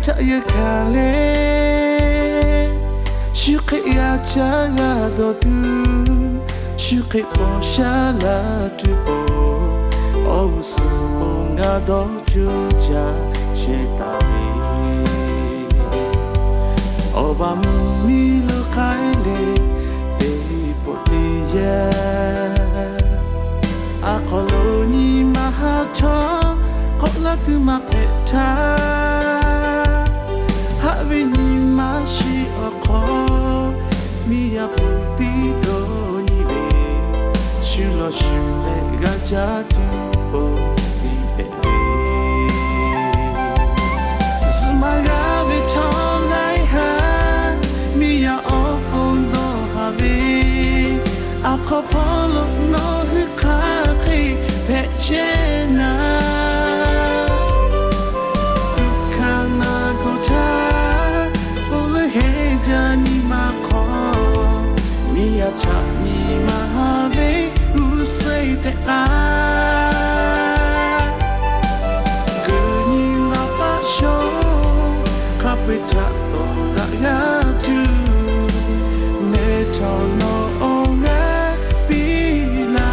Chaꞈ yehˬ hkanˍ leh, shu hk'e g'a caˇ g'a dawˬ tuˬ, shu hk'e paw sha la tuˬ awˬ, awˬ g'uˇ suhˍ awˬ g'a dawˇ cuˇ caˇ shehˍ taˍ ve, awˬ baˬ mvuhˇ miˬ lo k'ai le, teˇ pawˆ teˇ yanˇ, a hk'aw lo nyi ma ha chaw k'awꞈ laˇ tuˬ maˇ hpehꞈ htaˇ, haꞈ ve nyi ma shiˍ awˬ hk'aw, miˬ yaˇ pon tiˉ dawˇ nyi ve, shu lawˬ shu leh g'a caˇ tuˬ pon tiˉ hpehꞈ ve, zuhꞈ maˇ g'a ve chaw laiˉ ha, miˬ yaˇ awˬ pon dawˇ haˍ ve, a hk'aw hpawˇ lo nawˬ hui hk'aˬ hk'e hpehꞈ chehˇ naˍ, tuꞈ hkanˍ naˍ gawˬ htaˇ, oˇ leuˉ heˆ jaˇ nyi ma hk'aw, miˬ yaˇ chaꞈ nyi ma ha ve g'uˇ suhˍ tehꞈ k'ai, kuˬ nyi ngaˬ paˆ shawˉ, hk'a peu-eˬ htaꞈ tawˍ daꞈ g'a tuˬ, mehˬ htawˇ nawˬ awˬ g'aˇ piˇ laˇ.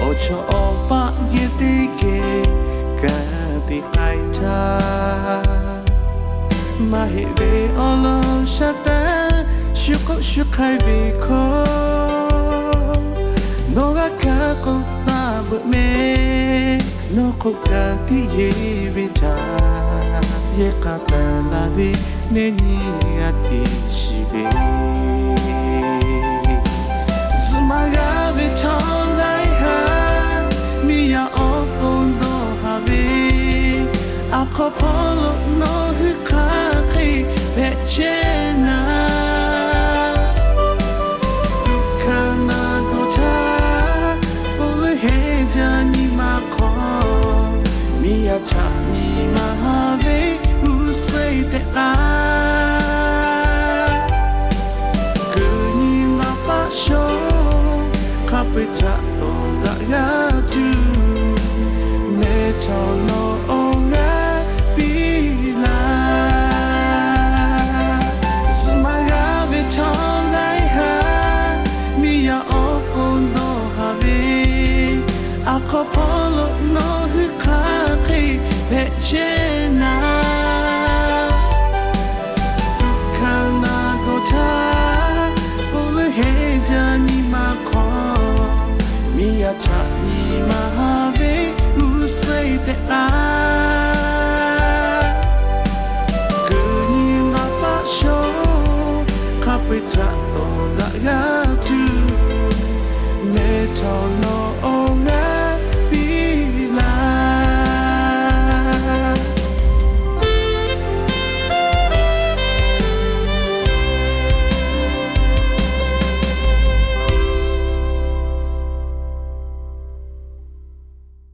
Awˬ chawˇ awˬ paˆ geh teˇ geh ka tiꞈ k'ai htaˇ, maˇ heˆ ve awˬ lawn sha taˇ, shu k'oˆ shu hk'ai ve hkawˇ, nawˬ g'a kaˇ k'oˆ taˍ beuꞈ mehˍ, nawˬ k'oˆ kaꞈ tiˉ yeˬ ve htaꞈ yehˬ k'a taˍ la ve, neˇ nyi g'a te shiˍ ve, zuhꞈ maˇ g'a ve chaw laiˉ ha, miˬ yaˇ awˬ pon dawˇ haˍ ve, a hk'aw hpawˇ lo nawˬ hui hk'aˬ hk'e hpehꞈ chehˇ naˍ, tuꞈ hkanˍ naˍ gawˬ htaˇ, oˇ leuˉ heˆ jaˇ nyi ma hk'aw, miˬ yaˇ chaꞈ nyi ma ha ve g'uˇ suhˍ tehꞈ k'ai, kuˬ nyi ngaˬ paˆ shawˉ, hk'a peu-eˬ htaꞈ tawˍ daꞈ g'a tuˬ, mehˬ htawˇ nawˬ awˬ g'aˇ piˇ laˇ. Zuhꞈ maˇ g'a ve chaw laiˉ ha, miˬ yaˇ awˬ pon dawˇ haˍ ve, a hk'aw hpawˇ lo nawˬ hui hk'aˬ hk'e hpehꞈ chehˇ naˍ, tuꞈ hkanˍ naˍ gawˬ htaˇ, oˇ leuˉ heˆ jaˇ nyi ma hk'aw, miˬ yaˇ chaꞈ nyi ma ha ve g'uˇ suhˍ tehꞈ k'ai, kuˬ nyi ngaˬ paˆ shawˉ, hk'a peu-eˬ htaꞈ tawˍ daꞈ g'a tuˬ, mehˬ htawˇ nawˬ